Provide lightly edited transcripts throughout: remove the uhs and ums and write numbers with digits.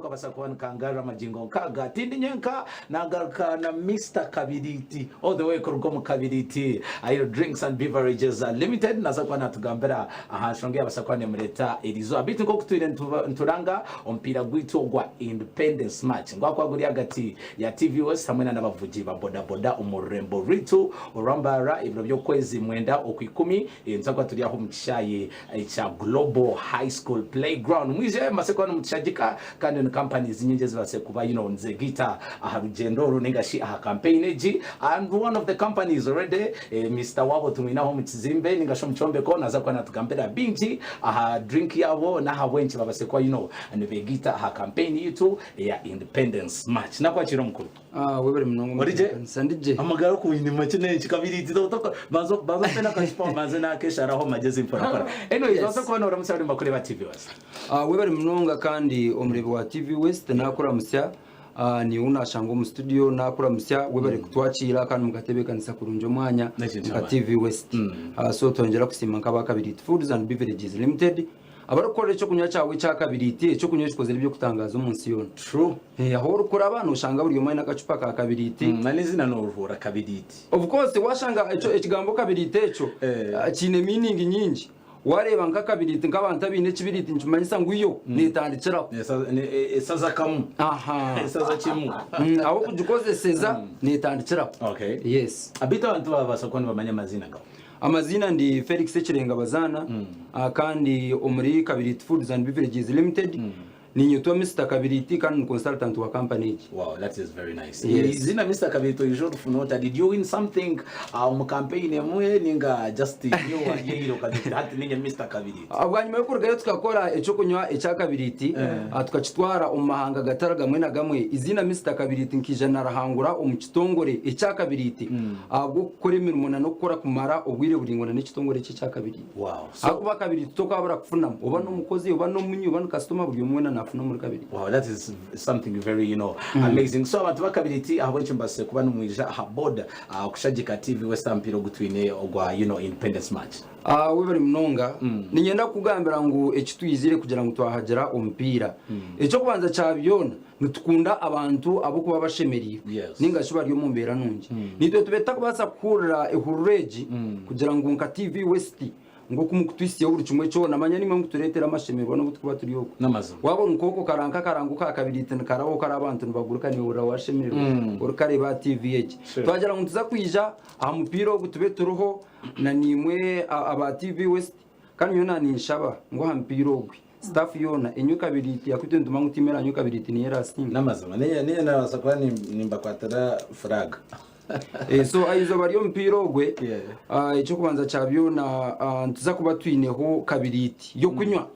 Kabasa kuba nikangarura amagingo nk'aga. Tindi nyenka, nagaruka na Mister Kabiriiti all the way kuruga omu Kabiriiti Airo Drinks and Beverages Limited naza kuba natugambira aha nshonga eyabasa kuba nemureeta erizooba. Beitu nk'oku twire nituranga omupiira gwaitu ogwa Independence Match ngwakuba guri ahagati ya TV West hamwe na n'abavugi ba boda boda omu rurembo rwaitu orwa Mbarara ebiro by'okwezi mwenda okwikumi. Nituza kuba turi aho omu kishaayi ekya Global High School Playground. Mwije mubase kuba nimutushagika kandi ni companies nyingi ezibase kuba you know, nizegaita aha rugyendo oru ninga shi aha campaign egi and one of the companies already eh, Mister waabo tumwine aho omu kizimbe ninga shi omu kyombeko naza kuba natugambira bingi aha drink yaabo n'ahabw'enki babase kuba you know, nibegaita aha campaign yitu eya Independence March. Nakwakira omukuru. Ah, webale munonga Ori gye? omutebeekanisa ndi gye. Amagara kuwine makye nenki kabiriiti banza banza mpe n'akacupa mbanze nakesharaho magyezi mpora mpora. Anyways, Yes. waza kuba noramutsya abari nibakureeba TV West. Ah, webale munonga kandi omureebi wa TV West nakuramutsya Ah, niiwe nashanga omu studio nakuramutsya webale kutwakiira kandi mukatebeekanisa kurungi omwanya N'ekintu nka ky'amaani. TV West. Ah, so twongyera kusiima nk'aba Kabiriiti Foods and Beverages Limited abarikukorera ekyokunywa kyawe ekya Kabiriiti ekyokunywa ekikozire eby'okutangaaza omu nsi yoona. True. Eh, ahu orikuraba noshanga buri omwe aine akacupa ka kabiriiti. Na n'eizina noruhuura kabiriiti. Of course washanga ekyo ekigambo kabiriiti ekyo Eh. ah, kiine meaning nyingi. Wareeba nka kabiriiti nk'abantu abaine ekibiriiti nikimanyisa ngu yo netandikiraho. Esaza- ne- e- Esaza kamu. Aha. Esaza kimu. Ahu okugikozeseza netandikiraho. Okay. Yes. Beitu abantu babaasa kuba nibamanya amaziina gawe. Amaziina ndi Felix Ekirenga Bazaana ah, kandi omuri Kabiriiti Foods and Beverages Limited. Ninyetwa Mister Kabiriiti kandi ndi consultant wa company egi. Wow, that is very nice. Yes. Izina Mister Kabiriiti oija orifuna ota? Did you win something omu campaign emwe ninga just niiwe wayeire okagira oti hati ninye Mister Kabiriiti? Ah, Bwanyima y'okurugayo tukakora eky'okunywa ekya Kabiriiti, ah, tukakitwara omu mahanga gatari gamwe na gamwe. Iziina Mister Kabiriiti nkaija narihangura omu kitongore ekya Kabiriiti ahabw'okukora emirimo na n'okukora kumara obwire buraingwa na n'ekitongore eki ekya Kabiriiti. Wow. So, Ahakuba Kabiriiti tokwabura kufunamu, oba n'omukozi, oba n'omunywi, oba ni kasitoma buri omwe weena naafuna omuri Kabiriiti. Wow, that is something very, you know, amazing. So abantu bakabiriti ahabw'enki mubasire kuba nimwija aha board kushagika TV West aha mupiira ogu twine ogwa, you know, Independence Match. Ah, webare munonga. Niinyenda kukugambira ngu eki twizire kugira ngu twahagira omupiira. Eky'okubanza kya byona, nitukunda abantu ab'okuba bashemereirwe Yes. ninga shi bari omu mbeera nungi. Naitwe tube tutakubaasa kuhurira ehururu egi kugira ngu nka TV West ngu oku mukutwitsyaho buri kimwe kyona manya nimwe mukutureetera amashemererwa n'obu tukuba turi okwo. N'amazima. Waaba ori nk'okwo okaranka akarango ka kabiriiti nikarabaho kari abantu nibaguruka niihurira washemererwa orikukareeba aha TV egi. Sure. Twagira ngu nituza kwija aha mupiira ogu tube turiho na naimwe aba TV West kandi nyowe naaninshaba ngu aha mupiira ogwe Staff yoona enywe kabiriiti yakwitwe nituma ngu tiimu eranywe kabiriiti niyo erasinga. N'amazima niinye niinye nabaasa kuba nimbakwatira flag. Eh, so aha izooba ry'omupiira ogwe Yeah. ah, eky'okubanza kya byona ah, nituza kuba twineho kabiriiti y'okunywa.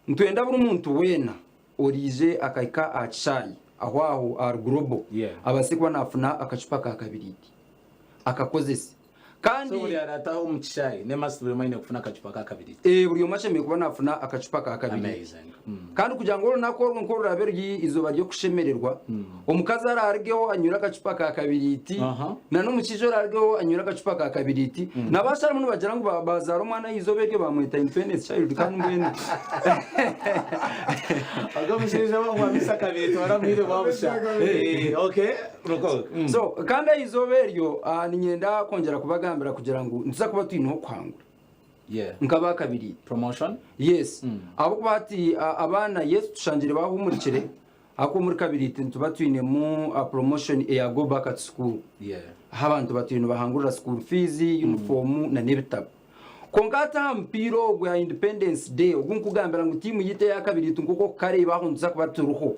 Nitwenda buri muntu weena oraije akahika aha kishaayi aho aho ahari Global Yeah. abaase kuba naafuna akacupa ka kabiriiti akakozese. Kandi So buri arataha omu kishaayi ne must buri omwe aine kufuna akacupa ka kabiriiti. Eh, buri omwe ashemereire kuba naafuna akacupa ka kabiriiti. Amazing. Mm. Kandi kugira ngu orunaku orwo nk'oruraabe ruri eizooba ry'okushemererwa, omukazi araarugeho anywire akacupa ka kabiriiti, Aha. na n'omushaija oraarugeho anywire akacupa ka kabiriiti. N'abasharamu nibagira ngu ba- baazaara omwana aha izooba eryo baamweta Independence Child kandi mbwenu Ogwo omushaija waamwamisa kabiriiti waramwire bwabusha. Eh, okay. Rukooko. So kandi aha izooba eryo ah, niinyenda kwongyera kubagambira kugira ngu nituza kuba twineho okuhangura Yeah. nk'aba kabiriiti. Promotion. Yes. Ahabw'okuba hati a- abaana yes tushangire baahumurikire ahabw'okuba omuri kabiriiti nituba twinemu a promotion eya go back to school. Yeah. Ahu abantu batwire nibahangurira school fees, uniform na n'ebitabo. Kwonka hati aha mupiira ogwo aha Independence Day ogu nkugambira ngu tiimu yaitu eya kabiriiti nk'oku orikukareeba aho nituza kuba turiho.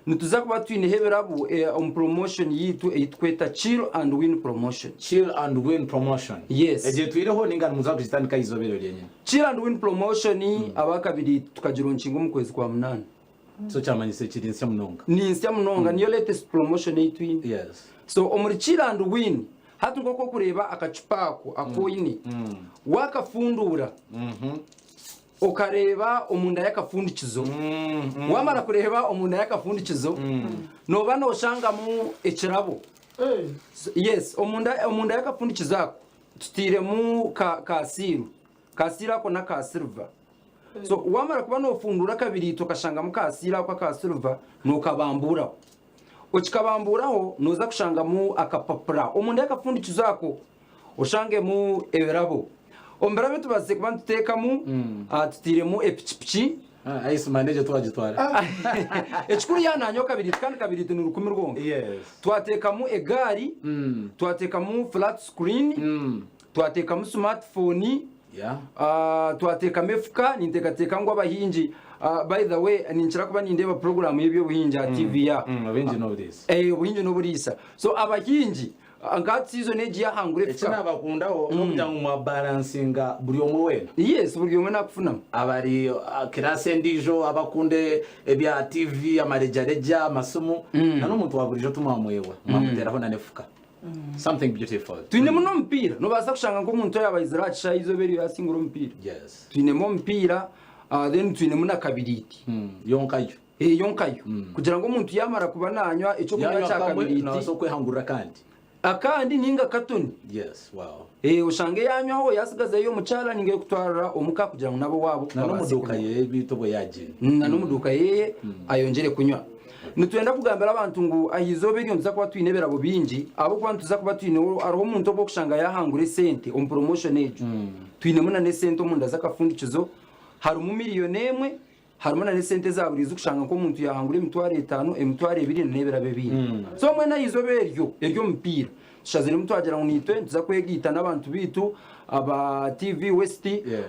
Nituza kuba twineho ebirabo omu promotion yaitu ei turikweta Chill and Win Promotion. Chill and Win Promotion. Yes. Egyo etwireho ninga nimuza kugitandika aha izooba eryo ryenyine? Chill and Win Promotion aba kabiriiti tukagironkinga omu kwezi kwa munaana. So kyamanyisa ekiri nsya munonga. Ni nsya munonga niyo latest promotion ei twine. Yes. So omuri Chill and Win hati nk'oku orikureeba akacupa ako aku oine waakafunduura okareeba omunda y'akafundikizo waamara kureeba omunda y'akafundikizo nooba nooshangamu ekirabo. Yes, omunda omunda y'akafundikizo ako tutairemu ka ka siiru. Ka siiru ako n'aka siliva. So wamara kuba nofundura akabiriiti okashangamu ka seal ako aka silver nokabamburaho. Okikabamburaho noza kushangamu akapapura omunda y'akafundikizo ako oshangemu ebirabo. Omu birabo ebi tubaasize kuba nituteekamu tutairemu epikipiki. Ice man egyo twagitwara. Ekikuru yaaba nanywa kabiriiti kandi kabiriiti ni rukumi rwonka. Twateekamu egaari, twateekamu flat screen, twateekamu smartphone, twateekamu efuka. Ninteekateeka ngu abahingi, by the way ninkira kuba nindeeba puroguraamu y'eby'obuhingi aha TV ya. Obuhingi n'oburiisa. Obuhingi n'oburiisa. So abahingi Nka hati season egi yahangura Eki efuka. nabakundaho n'okugira ngu mwabalansinga buri omwe weena. Yes, buri omwe nakufunamu. Abari class endiijo abakunda ebya TV, amarejareja, amasimu, na n'omuntu wa buriijo timwamwebwa, mwamuteraho na n'efuka. Something beautiful. Twinemu n'omupiira, nobaasa kushanga nk'omuntu oyaaba aizire aha kishaayi eizooba eryo yasingura omupiira. Yes. Twinemu omupiira, then twinemu na kabiriiti. Yonka yo. Eyo nkayo. Kugira ngu omuntu yaamara kuba naanywa eky'okunywa Yaanywa kya kamwe, kabiriiti. naabaasa okwehangurira akandi. Akandi nainga katoni. Yes, wow. Eh, oshange yaanywaho yaasigazayo omukyara nainga ey'okutwarira omuka kugira ngu n'ab'owaabo Na babaase n'omuduuka kunywa. yeye beitu obwo yaagiire. Na n'omuduuka yeye ayongyere kunywa. Nitwenda kugambira abantu ngu aha izooba eryo nituza kuba twine ebirabo bingi ahabw'okuba nituza kuba twine hariho omuntu obu orikushanga yaahangura esente omu promotion egyo. Twinemu na n'esente omunda z'akafundikizo, harimu miriyoni emwe, Harimu na n'esente eza buriizo kushanga nk'omuntu yaahangura emitwaro etaano, emitwaro ebiri na n'ebirabo ebindi. So mbwenu aha izooba eryo ery'omupiira, tushaziremu twagira ngu naitwe nituza kwegaita n'abantu baitu aba TV West,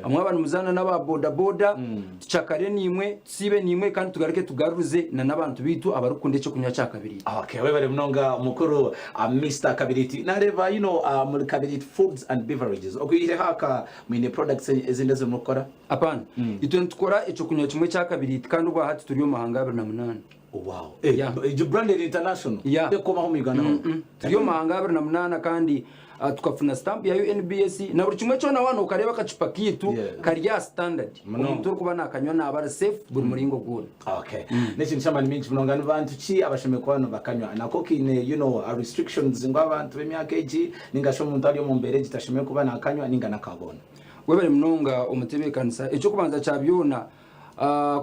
mwaba nimuzaana n'aba boda boda, tucakare naimwe, tusiibe naimwe kandi tugaruke tugarurize na n'abantu baitu abarikukunda eky'okunywa kya Kabiriiti. Okay, webare munonga mukuru Mister Kabiriiti. Nareeba you know muri Kabiriiti Foods and Beverages okwihireho aka mwine products ezindi ezi murikukora? Apana. Itwe nitukora ekyokunywa kimwe ekya kabiriiti kandi obwa hati turi omu mahanga 28. Wow. Eh, Yeah. egyo brand eri international. Yeah. Ekomaho omu Uganda hoona. Turi omu mahanga 28 kandi ah, tukafuna stamp ya UNBS na buri kimwe kyona waaba nokareeba akacupa kaitu Yeah. kari aha standard. Munonga. Omuntu orikuba nakanywa naaba ari safe buri muringo gwona. Okay. N'ekintu ky'amaani mingi munonga. Ni bantu ki abashemereire kuba nibakanywa? Nako kaine you know, restrictions ngu abantu b'emyaka egi ninga shi omuntu ari omu mbeera egi tashemereire kuba nakanywa ninga n'akaboona. Webare munonga omutebeekanisa. Eky'okubanza kya byona,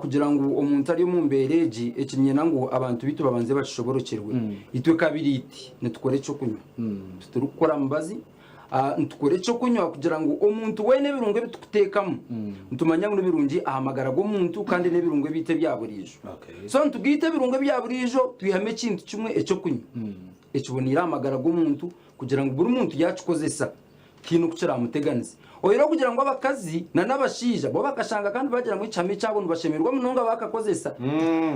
kugira ngu omuntu ari omu mbeera egi, eki niinyenda ngu abantu baitu babanze bakishoborokyerwe. Itwe kabiriiti nitukora eky'okunywa. Titurikukora mubazi. Nitukora eky'okunywa kugira ngu omuntu weena ebirungo ebi turikuteekamu, nitumanya ngu nibirungi aha magara g'omuntu kandi n'ebirungo ebiitu ebya buriijo. So nitugaita ebirungo ebya buriijo twihamu ekintu kimwe eky'okunywa ekiboneire aha magara g'omuntu kugira ngu buri muntu yaakikozesa Tihaine oku kiramuteganise. Oihireho kugira ngu abakazi na n'abashaija bo bakashanga kandi bagira ngu ekihama ekyabo nibashemererwa munonga baakakozesa.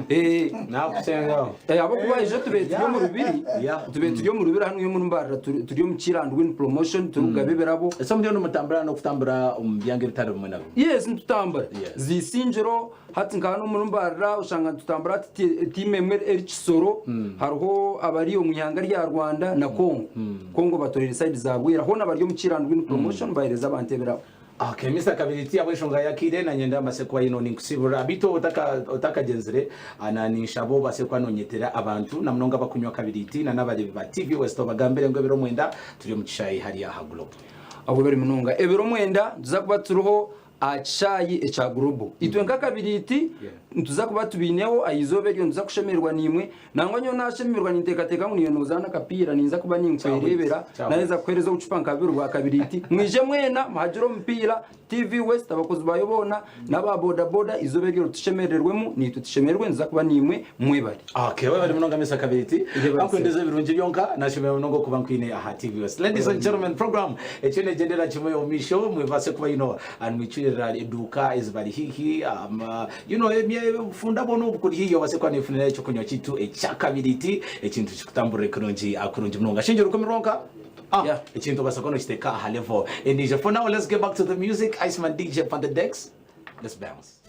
Eh, Nakusengaho. eh, ahabw'okuba ijo tubaire turi omu rubiri, Yeah. tubaire turi omu rubiri hanu omu Mbarara turi turi omu Kiirand Win Promotion turikugaba ebirabo. Ese muriyo nimutambura n'okutambura omu byanga ebitari bimwe na bimwe? Yes, nitutambura. Yes. Ziisingiro, hati nka hanu omuri Mbarara oshanga nitutambura hati ti- tiimu emwe eri Kisoro, hariho abari omu ihanga rya Rwanda na Congo. Congo batorere side za Bwera hoona bari omu Kiirand Win Promotion bahereza abantu ebirabo. Okay, Mister Kabiriiti ahabw'enshonga y'akaire nanye ndambaase kuba hino ninkusiibura beitu otaka otakagyenzire ah, na ninshaba obaase kuba nonyetera abantu na munonga abakunywa Kabiriiti na n'abareebi ba TV West obagambire ngu ebiro mwenda turi omu kishaayi hariya aha Global. Webare munonga. Ebiro mwenda nituza kuba turiho aha kishaayi ekya Global. Itwe nka Kabiriiti nituza kuba tubiineho aha izooba eryo nituza kushemererwa naimwe. Nangwa nyowe naashemererwa ninteekateeka ngu naiwe noozaana akapiira ninza kuba ninkwereebera. Naaheza kukuheereza obucupa nka bubiri bwa Kabiriiti. Mwije mwena muhagire omupiira, TV West, abakozi baayo boona n'aba bodaboda izooba eryo ritushemerererwemu naitwe tushemererwe nituza kuba naimwe mwebare. Okay, webale munonga Mister Kabiriiti. Yebare Akwendeza ebirungi byonka nashemererwa munonga okuba nkwine aha TV West. Ladies and gentlemen, program ekyo negyendera kimwe omu maisho mwebase kuba you know, nimwicurira eduuka ezibari haihi um, you know, obufunda bwona obukuri haihi obase kuba nefunira ekyokunywa kyaitu ekya Kabiriiti ekintu kikutamburire kurungi ah, kurungi munonga. Shingi rukumi rwonka Ah, Yeah. ekintu obasa kuba nokiteeka aha level endiijo. For now, let's get back to the music. Iceman DJ on the decks. Let's bounce.